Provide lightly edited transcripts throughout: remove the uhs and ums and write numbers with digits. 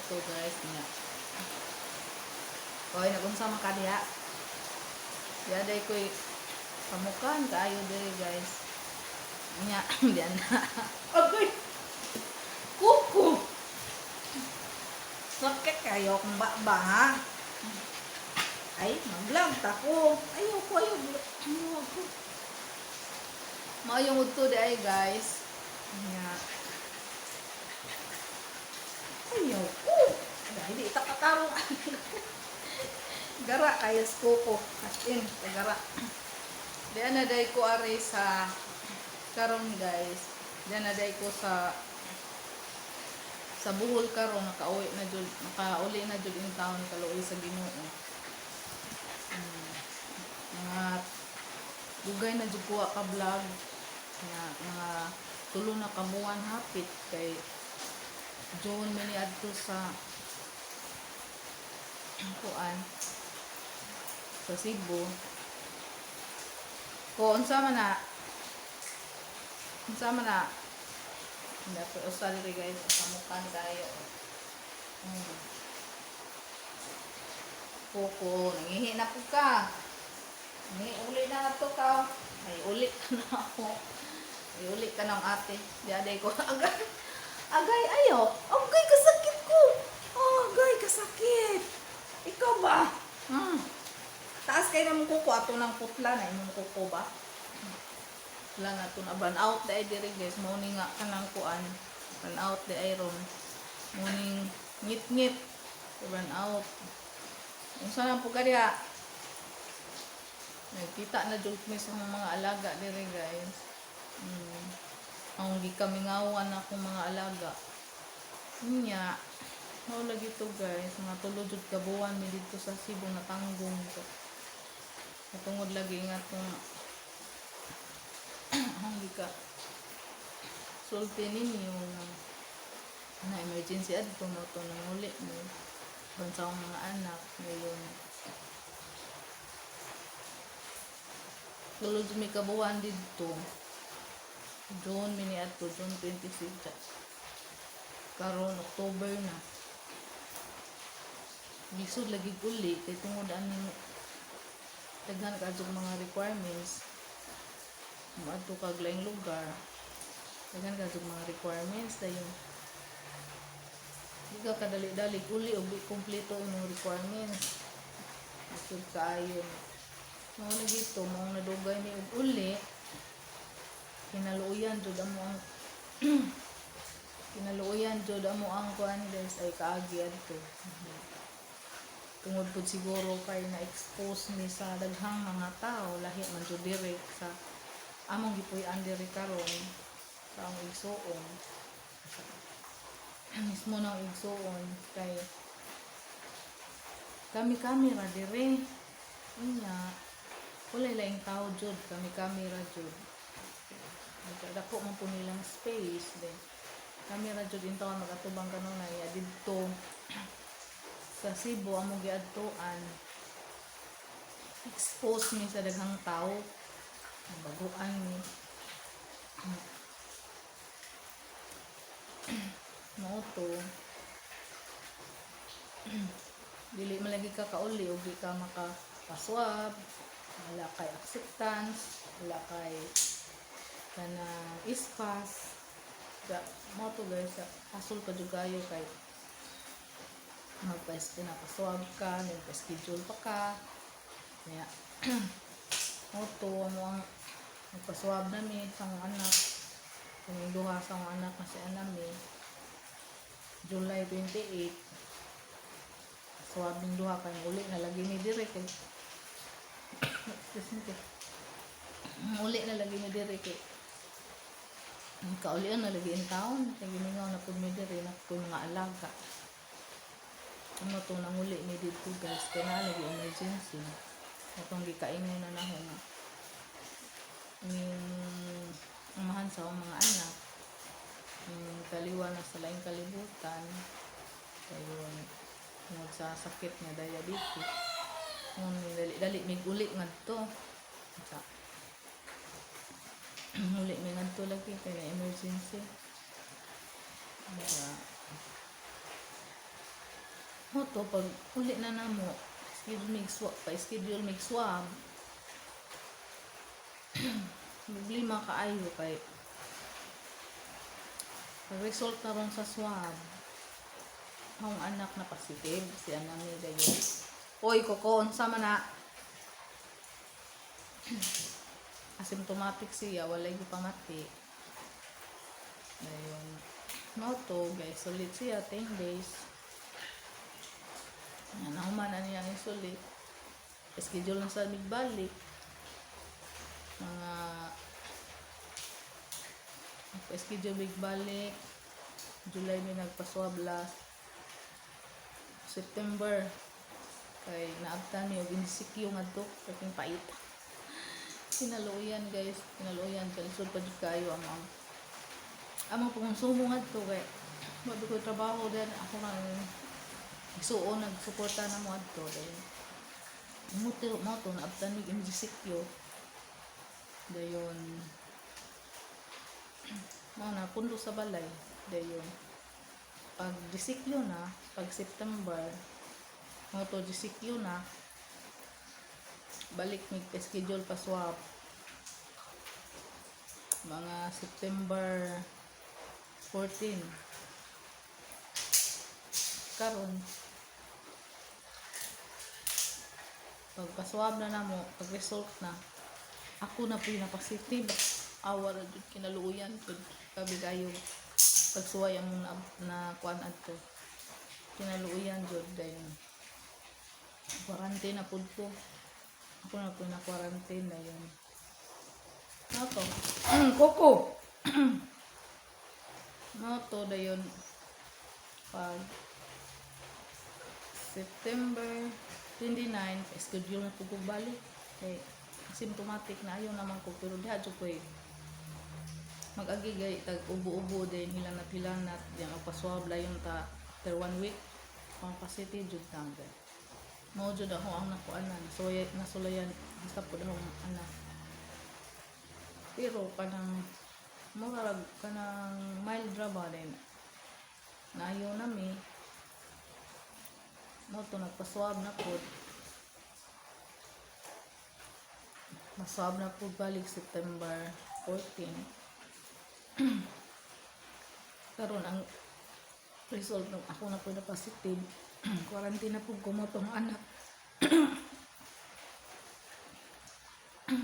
adto, guys, nya. Oy, nagunsa man ka diha? Diha ko'y pamukan kaayo diri, guys. Nya, diyan na. Agoy! Kuko! Sakit kayo kung ba ba ha? Ay, mag-vlog ta ko. Ayaw ko, ayaw. Ayaw ko. Maayong udto di ay, guys. Nya. Ayaw ko. Dahil di ita katarong. Gara kayo sa kuko. As in, gara. Di na day ko ari sa karon, guys. Di na day ko sa Bohol karon, nakauwi na jud, nakauli na jud in town, kaluoy sa Ginoo. Mga dugay na jud kuha ka vlog nga mga 3 na ka buwan hapit, kay June mi adto sa kuan, sa Cebu ko. Unsa man na, unsa man na? Dapat usa diri, guys, pamukan tayo. Koko, nangihi na po ka. Nangihi, uli na to ka. Ay, uli ka na ako. Ay, uli ka ng ate. Di aday ko. Agay, agay, ayo. Agay, kasakit ko. Oh, agay, kasakit. Ikaw ba? Taas kayo ng kuko. Ato ng putla na imong kuko ba? Wala na ito na. Burn out di ay diri, guys. Mao ni nga kanang kuan. Burn out di ay ron. Muning ngit-ngit. Burn out. Unsa na po ka diha? Nagkita na jud mi sa mga alaga diri, guys. Ang gikamingawan akong mga alaga. Nya, mao lagi to, guys, mga 3 jud ka buwan mi dito sa Cebu natanggong to. Katungod lagi nga tong ang gika sulti ninyo nga na emergency adto mo to nang uli mo bansa akong mga anak ngayon. 3 jud mi ka buwan didto. June mi ni adto, June 26. Karon October na. Lisod lagi uli kay tungod aning daghan ka jud mga requirements. Moadto kag laing lugar, daghan ka jud mga requirements, dayon di ka kadali-dali uli og di kumpleto imong requirements. Lisod kaayo. Mao lagi to, mao nadugay mi og uli. Kinaluoyan jud amo ang kinaluoyan jud amo ang kuan, guys, ay kaagi adto. Tungod pud siguro kay na-expose mi sa daghang mga tao, lahi man jud diri sa among gipuy-an diri karon sa among igsuon. Mismo nang igsuon kay kami-kami ra dire. Unya, walay laing tao jud, kami-kami ra jud. Dako man po nilang space then kami ra jud in taon magatubang kanunay. Ya didto sa Cebu among giadtuan, expose mi sa daghang tao, baguan mi. Mao to, dili man lagi ka kauli og di ka makapaswab, wala kay acceptance, wala kay kanang ispas. Ga mao to, guys, hasol pa jud kayo kay magpa pinapaswab ka, nagpa-schedule pa ka. Kaya mao to amo ang nagpaswab nami sa akong anak. Kaming duha sa akong anak na si Anami. July 28. Swab ning duha kay uli na lagi ni dire kay, excuse me, kay uli na lagi ni dire kay kaulian na lagi in town kay gimingaw na pud mi dire na pud mga alaga. Ano to, nanguli mi didto, guys, kay naa lagi emergency atong gikaingon na nako nga ning amahan sa akong mga anak ning kaliwa na sa laing kalibutan kayon tungod sa sakit nga diabetes. Ngun dali dali mig uli ngadto. Sa uli mi ngadto lagi kay na emergency. Diba? Mao to, pag uli na namo, schedule mig swab, pa schedule mig swab. Problema kaayo kay pag result na ron sa swab, akong anak na positive, si Anami dayon. Oy, Koko, unsa man na? Asymptomatic siya, walay gipamati. Dayon, mao to, guys, ulit siya, 10 days. Yan, nahuman na niyang isolate. Schedule na sa balik. Mga schedule mig balik. July mi nagpa-swab last. September kay naabtan mi og MCQ ngadto kaking pait. Kinaluoyan, guys, kinaluoyan, kalisod pa jud kayo ang ang among pangonsumo ngadto kay wa ko trabaho din, ako nang isuon nagsuporta na mo adto. Dayon mo to naabtan mig MGCQ. Dayon mao na pundo sa balay. Dayon pag GCQ na, pag September mo to GCQ na, balik mig schedule pa swab mga September 14. Karon pag paswab na namo, pag result na, ako na po yung na-positive. Awa ra jud, kinaluoyan jud kabi kayo pagsuway among na kuan adto. Kinaluoyan jud. Dayon quarantine na pud ko, ako na po na quarantine na yun. Mao to, Koko, mao to. Dayon pag September 29, schedule na po ko balik kay asymptomatic na, ayaw naman ko, pero diha jud ko eh mag-agi gay tag ubo-ubo din, hilanat-hilanat diyan, magpa-swab layon ta after one week, pang positive jud tanggal. Mao jud ako ang nakuanan, nasulayan, nasulayan basta pud akong anak, pero kanang mura kanang mild ra ba din, naayo na mi. Mao to nagpa-swab na pod, maswab na po balik September 14. Karon ang result nung ako na po na positive, quarantine na po ko tong anak.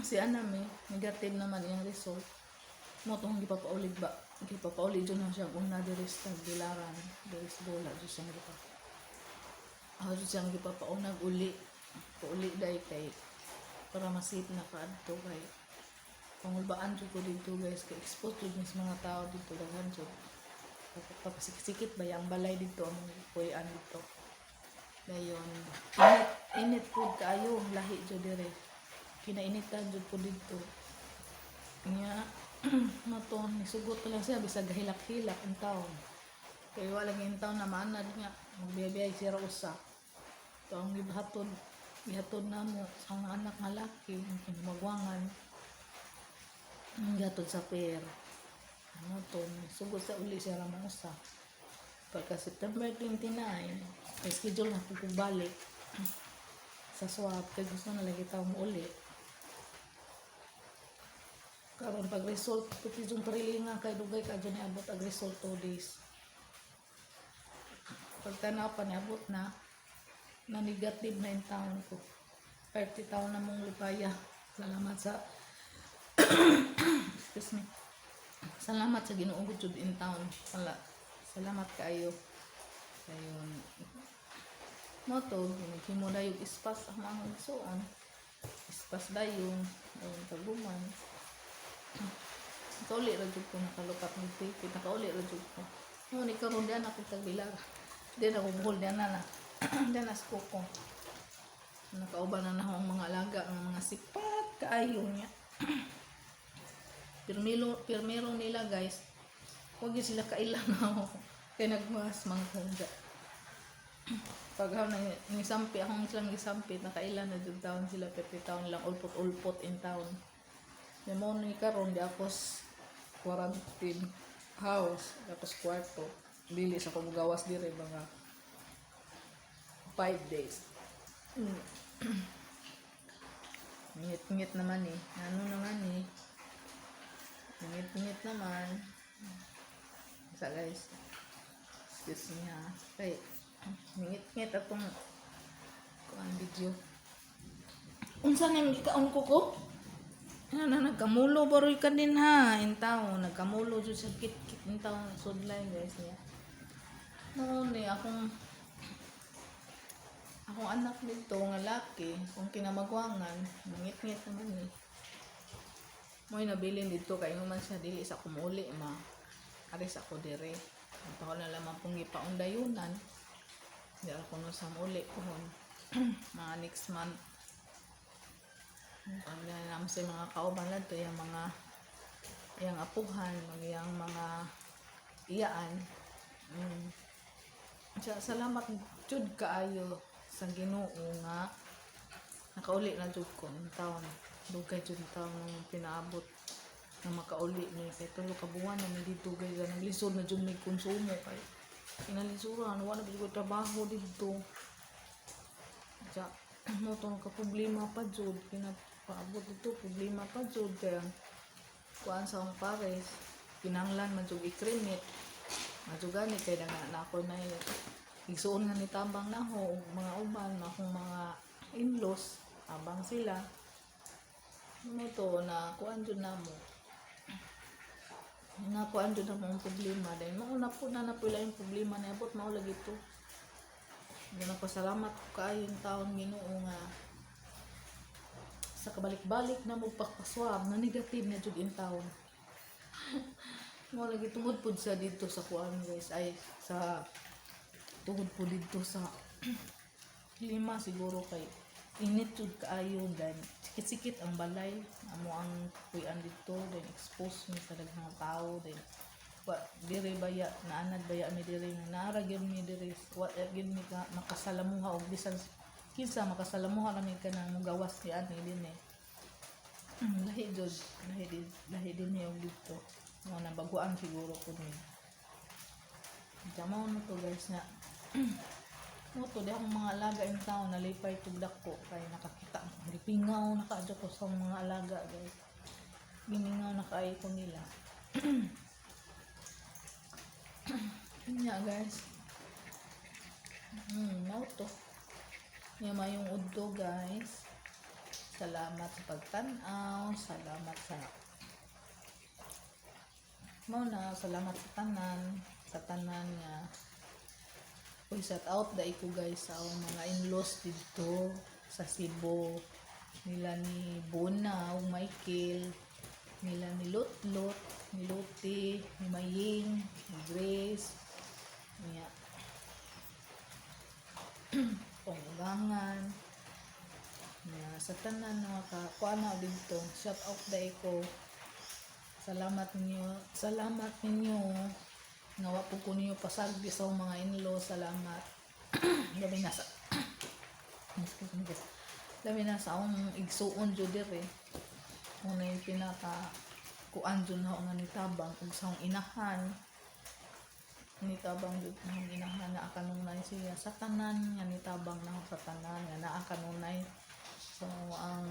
Si Anami, negative naman iyang result. Mo tong gipapaulig ba, gipapaulig jud na siya una diri sa Tagbilaran, diri sa Bola jud siyang gipa. Ako jud siyang gipapaunag uli. Pauli dai kay para masip na kaadto kay pangulbaan jud ko dito, guys, kay expose jud mis mga tao dito, daghan jud. Papasikit ba ang balay dito, ang puy-an dito. Dayon init init pud kaayo, lahi jud dire. Kinainitan jud po dito. Nya mao to nisugot lang siya bisag gahilak-hilak ang taon. Kay wala gyud taon na maanad nga magbiya-biya siya ra usa. To ang gihatod gihatod namo sa akong anak nga laki, ang kinumagwangan. Ang gihatod sa pier. Ano to, sugot sa uli siya ra usa. Pagka September 29, may schedule na po ko balik sa swab kay gusto na lagi tao mo uli. Karon pag result, pati yung nga kay dugay ka dyan niabot ag result, 2 days. Pagtanaw pa niabot na na negative na in taon ko. 30 taon na mong lipaya. Salamat sa, excuse me. Salamat sa Ginoo jud in town. Wala. Salamat kaayo. Ayun. Mo to, naghimo na yung ispas ang mga igsuon. Ispas dayon, dayon taguman. Nakauli ra jud ko, nakalukat ng ticket, nakauli ra jud ko. Mo ni karon diyan ako tagbilar. Diyan ako buhol diyan na na. Diyan na sa kuko. Nakauban na na ang mga alaga, ang mga sipat kaayo niya. Pirmilo, pirmero nila, guys. Huwag yun sila kailan ako. Kaya nagmas mangkongga. Pag ako na nisampi, akong silang gisampi, nakailan na jud taon sila, 50 taon lang, ulpot-ulpot in town. Yung mo ni karon di ako quarantine house, di ako sa kwarto. Dili sa ko mugawas dire mga 5 days. Ngit-ngit naman eh. Ano naman eh. Ngit-ngit naman. Sa guys. Excuse me ha. Kay, ngit-ngit atong kuan video. Unsa na yung gikaon ko ko? Ano na, nagkamulo baroy ka din ha. Intaw, nagkamulo jud sa kit-kit intaw sudlay guys niya. Noon eh, akong anak dito nga laki, kung kinamagwangan, mangit-ngit naman eh. Mo'y nabilin dito kay man siya dili sa kumuli ma. Aris ako dire. Ang na lamang pong gipaundayunan. Di ako no sa muli pohon. Mga next month. Ang na naman sa mga kauban lang to, yung mga yang apuhan, yung mga iyaan. Siya, salamat jud kaayo sa Ginoo nga nakauli na jud ko ng taon. Dugay jud taon nung pinaabot na makauli ni kay 3 ka buwan na mi dito guys, naglisod na jud may konsumo kay kinalisuran, wala na jud ko trabaho dito. Siya, mo tong ka problema pa jud kinapaabot dito, problema pa jud kay ang kuan sa akong pares kinahanglan man jud i-cremate man gani kay na, na ako na igsuon nga nitabang na ho ug mga uban akong mga in-laws, abang sila mo to na kuan jud namo, na kuan jud namo ang problema dahil mauna po na na pila yung problema na abot mao lagi to. Nga nagpasalamat ko kaayo yung taon Ginoo nga sa kabalik-balik na mo pagpaswab na negative na jud in taon mo lagi tungod pud sa dito sa kuan guys, ay sa tungod po dito sa klima siguro kay init jud kaayo, then sikit-sikit ang balay amo ang puy-an dito, then expose mi sa daghang tao, then wa dire baya naanad baya mi dire nga naara gyud mi dire, wa gyud mi ka makasalamuha og bisan kinsa, makasalamuha kami kanang mugawas ni ani din eh. Lahi jud, lahi din niya og dito mo na baguan siguro ko ni. Jamaw na to guys na mo to di akong mga alaga in town nalipay tug dako kay nakakita ko, gipingaw na kaadyo ko sa mga alaga guys, gimingaw na kaayo ko nila. Yun nga guys, mao to nya mayong udto guys. Salamat sa pagtan-aw, salamat sa mao na, salamat sa tanan nga. Uy, shout out dai ko guys sa akong mga in-laws dito sa Cebu. Nila ni Bona ug Michael, nila ni Lotlot, ni Luti, ni Maying, ni Grace, niya. Panggangan. Niya sa tanan nga makakuha na dito. Shout out dai ko. Salamat ninyo. Salamat ninyo. Nga wa po ko ninyo pasagdi sa akong mga in-law. Salamat. Labi na sa, excuse me guys. Labi na sa akong igsuon jud diri. Una yung pinaka kuan jud na nga nitabang ug sa akong inahan. Nitabang jud na akong inahan na kanunay siya sa tanan nga nitabang na ako sa tanan nga naa kanunay. So ang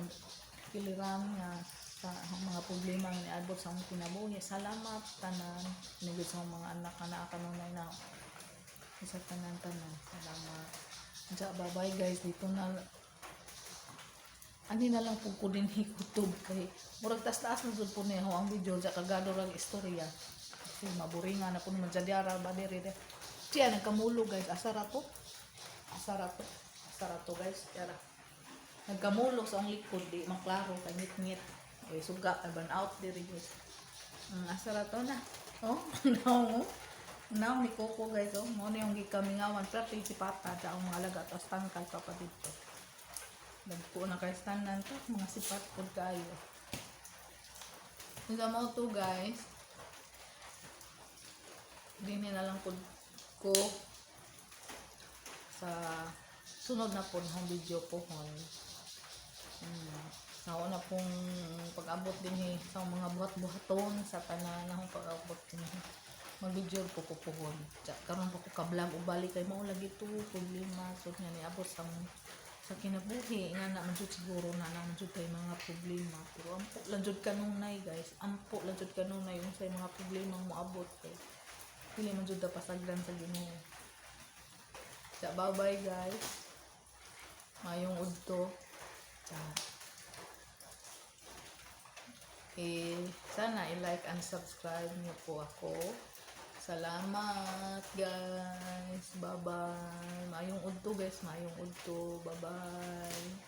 kiliran nga sa mga problema nga niabot sa akong kinabuhi. Salamat tanan nigud sa akong mga anak nga naa kanunay na sa tanan tanan. Salamat. Ja, bye-bye guys. Dito na ani na lang po ko din hikutob kay murag taas-taas na jud po niya ho ang video sa kagado rag istorya kasi maburinga na po naman dyan ba diri de siya nagkamulo guys, asara to, asara to, asara to guys, yara nagkamulo sa ang likod, di maklaro kay ngit-ngit ay suga ay burn out diri guys. Asara to na oh no now ni Coco guys, oh mo na yung gikamingawan pero si Papa sa akong mga alaga tapos tangkal pa pa dito. Nagpo na kay tanan to, mga sipat pod kayo. Unsa mo to guys? Dini na lang pod ko sa sunod na po ng video po hon. Ako na pong pag-abot din eh, sa mga buhat-buhaton sa tanan na akong pag-abot din eh. Mag-video po ko puhon. Tsa, karon pa ko ka-vlog og balik kay mao lagi to problema so nga niabot sa kinabuhi nga na man jud siguro na na man jud kay mga problema, pero ampo lang jud kanunay, guys, ampo lang jud kanunay unsay mga problema ang moabot kay dili man jud ta pasagdan sa Ginoo. Tsa, bye bye, guys, mayong udto. Tsa, eh, sana i-like and subscribe niyo po ako. Salamat, guys. Bye-bye. Mayong udto, guys. Mayong udto. Bye-bye.